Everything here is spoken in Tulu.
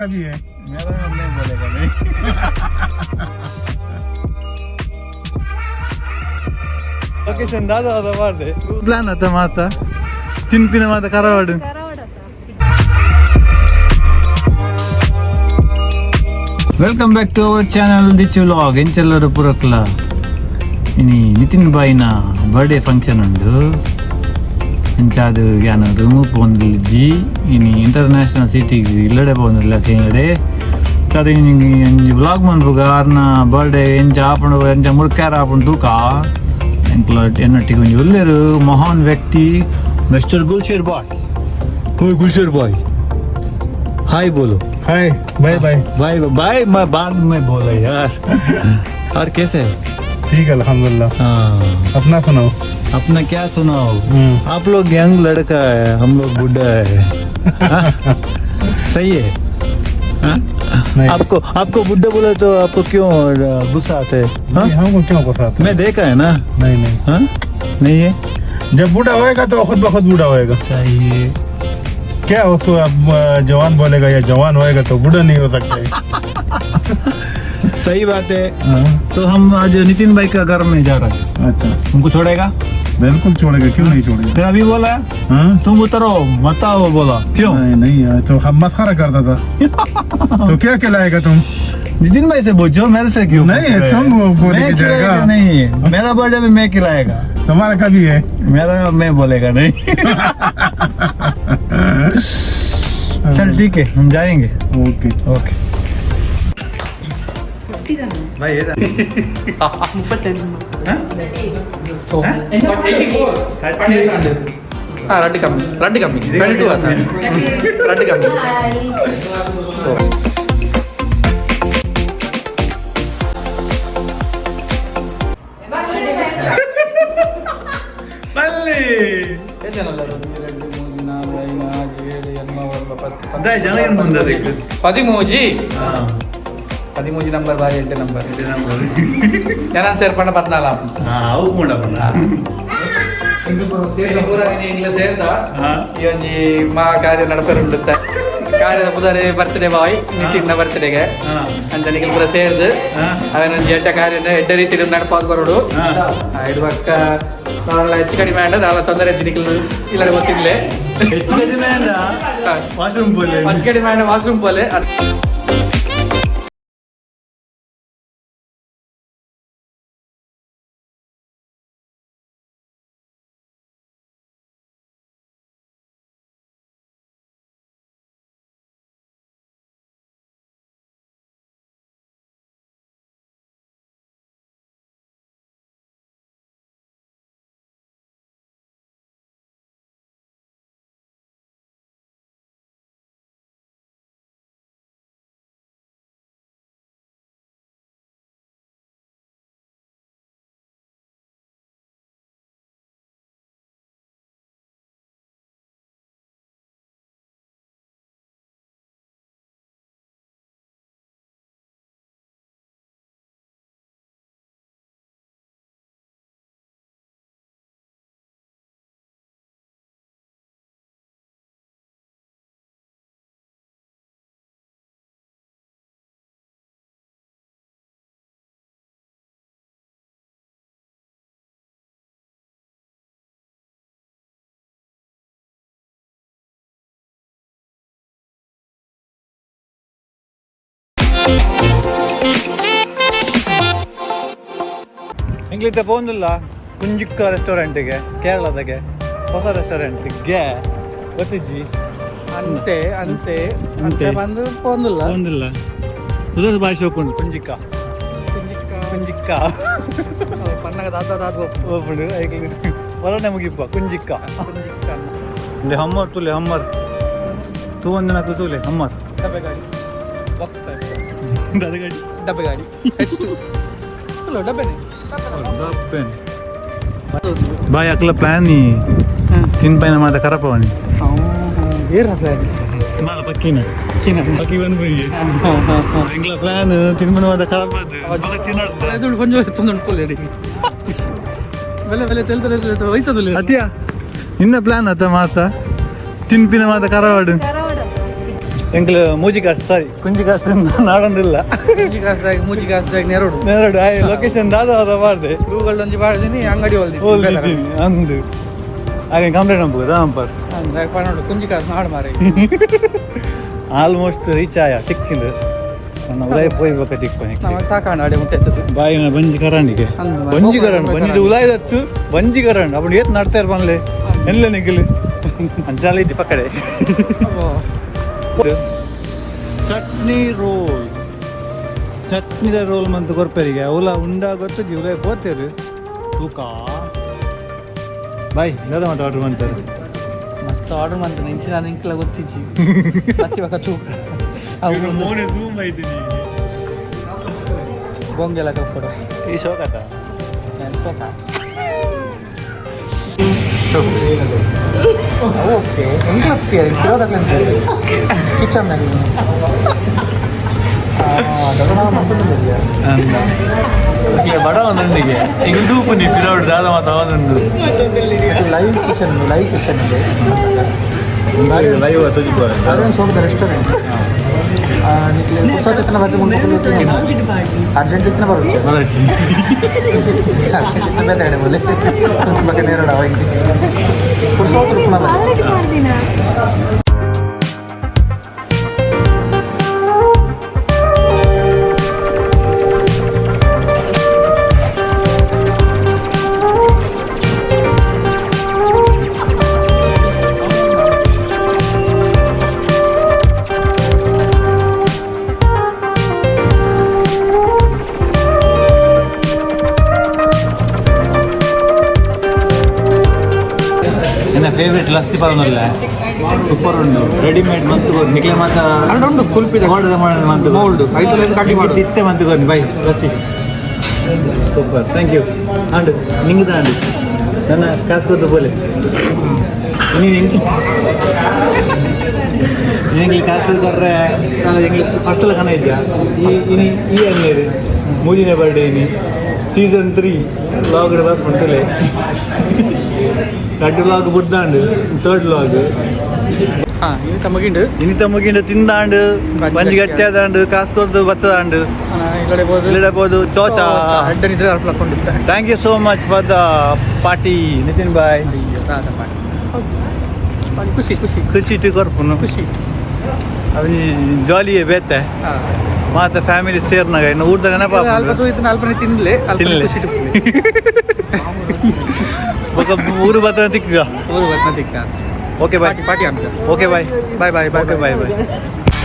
भी है। मेरा नाम नहीं बोलेगा नहीं। ಲೊಕೇಶನ್ ದಾದ ಮಾಡಿದೆ ಪ್ಲಾನ್ ಅತ್ತ ಮಾತಾ ತಿನ್ಪಿನ ಮಾತ ಕರವಾಡು. Welcome back to our channel Dichu vlog. ಎಂಚೆಲ್ಲರು ಪುರಕ್ಲ ಇನಿ ನಿತಿನ್ ಬಾಯಿನ ಬರ್ಡೇ ಫಂಕ್ಷನ್ ಉಂಡು. ಅಂಚಾದು ಯಾನ ರೂಮು ಪೋಂದಿಜ್ಜಿ, ಇನಿ ಇಂಟರ್ನ್ಯಾಷನಲ್ ಸಿಟಿಗೆ ಇಲ್ಲಡೆ ಪೋಂದಿಲ್ಲ ಕೇಂಗಡೆ. ಅದು ಒಂಜಿ ವ್ಲಾಗ್ ಮನ್ಪುಗ, ಆರ್ನ ಬರ್ಡೇ ಎಂಚ ಆಪುಂಡು, ಎಂಚ ಮುರ್ಕ್ಯಾರ ಆಪುಂಡು ತೂಕ. ಎಂಕ್ಲ ಎನ್ನೊಟ್ಟಿಗೆ ಒಂಜಿ ಉಲ್ಲೆರು ಮಹಾನ್ ವ್ಯಕ್ತಿ ಮಿಸ್ಟರ್ ಗುಲ್ಶೇರ್ ಬಾಯ್. ಓಯ್ ಗುಲ್ಶೇರ್ ಬಾಯ್, ಹಾಯ್ ಬೋಲು. Hi, bye bye. Bye bye, मैं बाद में बोला यार। और कैसे? ठीक है, अल्हम्दुलिल्लाह। हाँ। अपना सुनाओ। अपना क्या सुनाओ? आप लोग यंग लड़का है, हम लोग बुढ़ा है। हाँ? सही है, हाँ? नहीं। आपको आपको बुढ़ा बोले तो आपको क्यों गुस्सा आता है, हाँ? नहीं, हमको क्यों गुस्सा आता है? मैं देखा है ना। नहीं नहीं। हाँ? नहीं है। जब बूढ़ा होएगा तो खुद ब खुद बूढ़ा होएगा। सही है। क्या उसको अब जवान बोलेगा या जवान होएगा तो बूढ़ा नहीं हो सकता है। सही बात है। हाँ, तो हम आज नितिन भाई का घर में जा रहे हैं। अच्छा। हमको छोड़ेगा? बिल्कुल छोड़ेगा, क्यों नहीं छोड़ेगा? फिर अभी बोला हाँ? तुम उतरो मत आओ बोला, क्यों? नहीं नहीं यार, तो हम मस्खरा करता था तो क्या खिलाएगा तुम? नितिन भाई से पूछो, मेरे से क्यों नहीं, पूछ रहे तुम हैं? बोल मैं के खिलाएगा। जाएगा। नहीं, मेरा बर्थडे में मैं खिलाएगा। तुम्हारा कभी है? मेरा मैं बोलेगा नहीं। चल ठीक है, हम जाएंगे। ओके। ओके भाई। ರಡ್ಡು ಕಮ್ಮಿ, ರಡ್ಡು ಕಮ್ಮಿ, 22 ಆತ, ರಡ್ಡು ಕಮ್ಮಿ. ಪದಿಮೂಜಿ, ಪದಿಮೂಜಿ ನಂಬರ್ ಬಾರಿ ಎಂಟು ನಂಬರ್. ಜನ ಸೇರ್ಪಂಡ ಪದ್ನಾಲ್. ಪೂರ ಇಂಗ್ಲ ಸೇರ್ದ ಈ ಒಂಜಿ ಮಾ ಕಾರ್ಯ ನಡಪರುಂಡುತ್ತ ಕಾರ್ಯದ ಪುದಾರೆ ಬರ್ತ್ಡೇ ಬಾಯ್ ನಿತಿನ್ನ ಬರ್ತ್ಡೇಗೆ ಅಂಚ ನಿಖಲ್ ಪೂರ ಸೇರ್ದು ಅವನೊಂಜಿ ಎಡ್ಡ ಕಾರ್ಯ ಎಡ್ಡ ರೀತಿ ನಡಪಾದ್ ಬರೋಡು. ಇಡು ಬಕ್ಕ ನಾವೆಲ್ಲ ಹೆಚ್ಚು ಕಡಿಮೆ ಆಂಡ ದಾಲ ತೊಂದರೆ ಹೆಚ್ಚು ನಿಖಲ್ ಇಲ್ಲ ಗೊತ್ತಿಲ್ಲ. ಹೆಚ್ಚು ಕಡಿಮೆ ವಾಶ್ರೂಮ್ ಪೋಲೆ. ಹೆಚ್ಚು ಕಡಿಮೆ ಆಂಡ ವಾಶ್ರೂಮ್ ಪೋಲೆ. ಎಂಗ್ಲಿತ್ತ ಪೋಂದಿಲ್ಲ ಕುಂಜಿಕ್ಕ ರೆಸ್ಟೋರೆಂಟ್ಗೆ, ಕೇರಳದಾಗೆ ಹೊಸ ರೆಸ್ಟೋರೆಂಟ್ಗೆ ಗೊತ್ತಿಜ್ಜಿ. ಅಂತೆ ಅಂತೆ. ಅಂತೆ. ಅಂತೆ ಬಂದು ಪೋಂದಿಲ್ಲ. ಪೋಂದಿಲ್ಲ. ಪುದರ್ ಭಾಷೆ ಹೋಗ್ಕೊಂಡು ಕುಂಜಿಕ್ಕ ಕುಂಜಿಕ್ಕ. ಪನ್ನಗ ದಾದ ದಾದ. ಓಪುಂಡು ಐಕ್ಲು ಹೊರನೆ ಮುಗಿಪ್ಪ ಕುಂಜಿಕ್ಕ. ಇಲ್ಲಿ ಹಮ್ಮರ್ ತುಲೆ, ಹಮ್ಮರ್ ತೂ ಒಂದಿನ ತೂಲೆ ಹಮ್ಮರ್. ಡಬ್ಬೆ ಗಾಡಿ, ಬಾಕ್ಸ್ ಟೈಪ್. ಗಾಡಿ. ಡಬ್ಬೆ ಗಾಡಿ ಎಷ್ಟು ಅಲ್ಲ, ಡಬ್ಬೆನೆ. ಬಾಯ್ ಅಕ್ಲ ಪ್ಲಾನ್ ತಿನ್ಪೈನ ಮಾತ ಕರಪವನಿ. ಏರ ಪ್ಲಾನ್? ಮಾಲ ಪಕ್ಕಿನ ಪಕ್ಕಿ ಬಂದು ಪೋಯಿ. ಎಂಗ್ಲ ಪ್ಲಾನ್ ತಿನ್ಪನ ಮಾತ ಕರಪದು. ಎದುರು ಕೊಂಚ ತೊಂದರೆ ಪೋಲೆ ಬೆಲೆ ಬೆಲೆ ತೆಲ್ ತೆಲ್ ತೆಲ್ ವಯಸ್ಸದು. ಅತಿಯಾ, ನಿನ್ನ ಪ್ಲಾನ್ ಅತ್ತ ಮಾತ ತಿನ್ಪಿನ ಮಾತ ಕರವಾಡು. ಎಂಕ್ಲು ಮೂಜಿ ಕಾಸು ಸಾರಿ ಕುಂಜಿ ಕಾಸು ನಾಡೊಂದಿಲ್ಲ ಮೂಜಿ ಕಾಸಾಗಿ ಮೂಜಿ ಕಾಸಾಗಿ ನೆರಡು ನೆರಡು ಆಯ್ ಲೊಕೇಶನ್ ದಾದ ಅದ ಮಾಡ್ದೆ ಗೂಗಲ್ ಒಂಜಿ ಬಾಡ್ದಿನಿ ಅಂಗಡಿ ಹೊಲ್ದಿ ಹೋಲ್ದಿದ್ದೀನಿ ಅಂದು ಹಾಗೆ ಕಂಪ್ಲೇಂಟ್ ಅನ್ಬೋದು ಅಂಪರ್ ನೋಡು ಕುಂಜಿ ಕಾಸು ನಾಡು ಮಾರೆ ಆಲ್ಮೋಸ್ಟ್ ರೀಚ್ ಆಯ ತಿಕ್ಕಿಂದು ನನ್ನ ಉದಾಯ ಪೋಯ್ಬೇಕ ತಿಕ್ಪ ನಮಗೆ ಸಾಕಾಣ ಅಡೆ ಮುಟ್ಟೆತ್ತದು ಬಾಯಿನ ಬಂಜಿ ಕರಾಣಿಗೆ ಅಂದು ಮಾರ್ರೆ. ಬಂಜಿ ಕರಾಣ್ ಬಂಜಿದ ಉಲಾಯ್ದತ್ತು ಬಂಜಿ ಕರಾಣ್ ಅప్పుడు ಏತ್ ನಡ್ತಾ ಇರ್ಬನ್ಲೆ ಎಲ್ಲ ನಿಗಲು ಅಂಚಾಲ ಇದ್ದಿ ಪಕ್ಕಡೆ ಚಟ್ನಿ ರೋಲ್ ಚಟ್ನಿದ ರೋಲ್ ಮಂತು ಕೊರ್ಪೆರಿಗೆ ಅವಲ ಉಂಡ ಗೊತ್ತು ಉಲಾಯ್ ಪೋತೇರು ತೂಕ ಬಾಯ್ ದಾದ ಮತ್ತೆ ಆರ್ಡರ್ ಮಂತಾರೆ ಮಸ್ತ್ ಆರ್ಡರ್ ಮಂತ ಇಂಚಿನ ನಾನು ಇಂಕ್ಲ ಗೊತ್ತಿಜ್ಜಿ ಮತ್ತೆ ಬಕ ತೂಕ ಅವು ಒಂದು ಝೂಮ್ ಐತೀನಿ ಬೊಂಗೆಲ್ಲ ಕಪ್ಪಡು ಈ ಶೋಕತ ಸೋಕ ಓಕೆ ಎಂಗ್ಲ ಕಿಚನ್ ಬಡ ಒಂದೊಂದಿಗೆ ಈಗ ದೂಪು ನೀ ಪಿರೌಡ್ ದಾದ ಮಾತ ಒಂದೊಂದು live kitchen live kitchen ಇದೆ ಲೈವ್ ಅದೇನು ಸೋಕದ ರೆಸ್ಟೋರೆಂಟ್ ಹೊಸ ಚಿತ್ರ ಬರ್ತದೆ ಅರ್ಜೆಂಟ್ ಇತ್ತಿನ ಬರುತ್ತೆ ಅರ್ಜೆಂಟ್ ಇತ್ತಿನ ಬೇತೆ ಕಡೆ ಬೋಲೆ ಬಗ್ಗೆ ನೇರಡ ಪುರ್ಸೋತ್ ರುಪುಣಲ್ಲ ನನ್ನ ಫೇವ್ರೆಟ್ ಲಸ್ಸಿ ಪರನಲ್ಲ ಸೂಪರ್ ಉಂಟು ರೆಡಿಮೇಡ್ ಮಂತು ಕೊರ್ ನಿಕ್ಲೆ ಮಾತ ಅಲ್ಲ ಉಂಟು ಕುಲ್ಪಿದ ಮೋಲ್ಡ್ ಮಂತು ಮೋಲ್ಡ್. ಐತುಲ ಕಡ್ಡಿ ಮಾಡು. ತಿತ್ತೆ ಮಂತು ಕೊರ್ನಿ by lassi super thank you and ನಿಂಗದ and ನನ್ನ ಕಾಸು ಕೊದ್ದು ಬೋಲೆ ನೀನು ಹೆಂಗೆ ನಿಂಗೆ ಕಾಸು ಕೊರ್ರೆ ನಾನು ಎಂಗ್ಲಿ ಪರ್ಸಲ ಕಣ ಇದ್ಯಾ ಈ ಇನಿ ಈ ಅಂಗೇರು ಮೂಜಿನೇ ಬರ್ಡೇ ಇನಿ ಸೀಸನ್ 3 ಲಾಗ್ ಬರ್ಪುಂಟುಲೆ ರಡ್ಡು ಲಾಗ್ ಬುಡ್ದಾಂಡು ಥರ್ಡ್ ಲಾಗ್ ಹಾಂ ಇದು ತಮಗಿಂಡು ಇನಿ ತಮಗಿಂಡು ತಿಂದಾಂಡು ಬಂಜಿ ಬಂಜಿ ಗಟ್ಟಿಯಾದಾಂಡು ಕಾಸು ಕೊರ್ದು ಬತ್ತದಾಂಡು ಈ ಕಡೆ ಬೋದು ಇಲ್ಲಬೋದು ಚೋಚಾ ಅಡ್ಡ ನಿದ್ರೆ ಅರ್ಪಲ ಹಾಕೊಂಡಿದ್ದೆ thank you so much for the party Nitin bhai ಅಯ್ಯೋ ದಾದ ಪಾಟಿ ಹೌದು ಖುಷಿ ಖುಷಿ ಖುಷಿ ಇಟ್ಟು ಕೊರ್ಪುನು ಖುಷಿ ಅವಿ ಜಾಲಿಯೇ ಬೇತೆ ಹಾಂ ಮಾತ ಫ್ಯಾಮಿಲಿ ಸೇರ್ನಾಗ ಇನ್ನು ಊರ್ದ ಅಲ್ಪ ನೆನಪ ತೂಯ್ತು ಅಲ್ಪನೆ ತಿನ್ಲೆ ಅಲ್ಪ ತಿನ್ಲೆ. ಖುಷಿ ಬೊಕ ಊರು ಬತ್ತ ತಿಕ್ಕ ಊರು ಬರ್ನ ತಿಕ್ಕ okay bye party party ಅಂತ okay bye bye bye bye okay bye bye.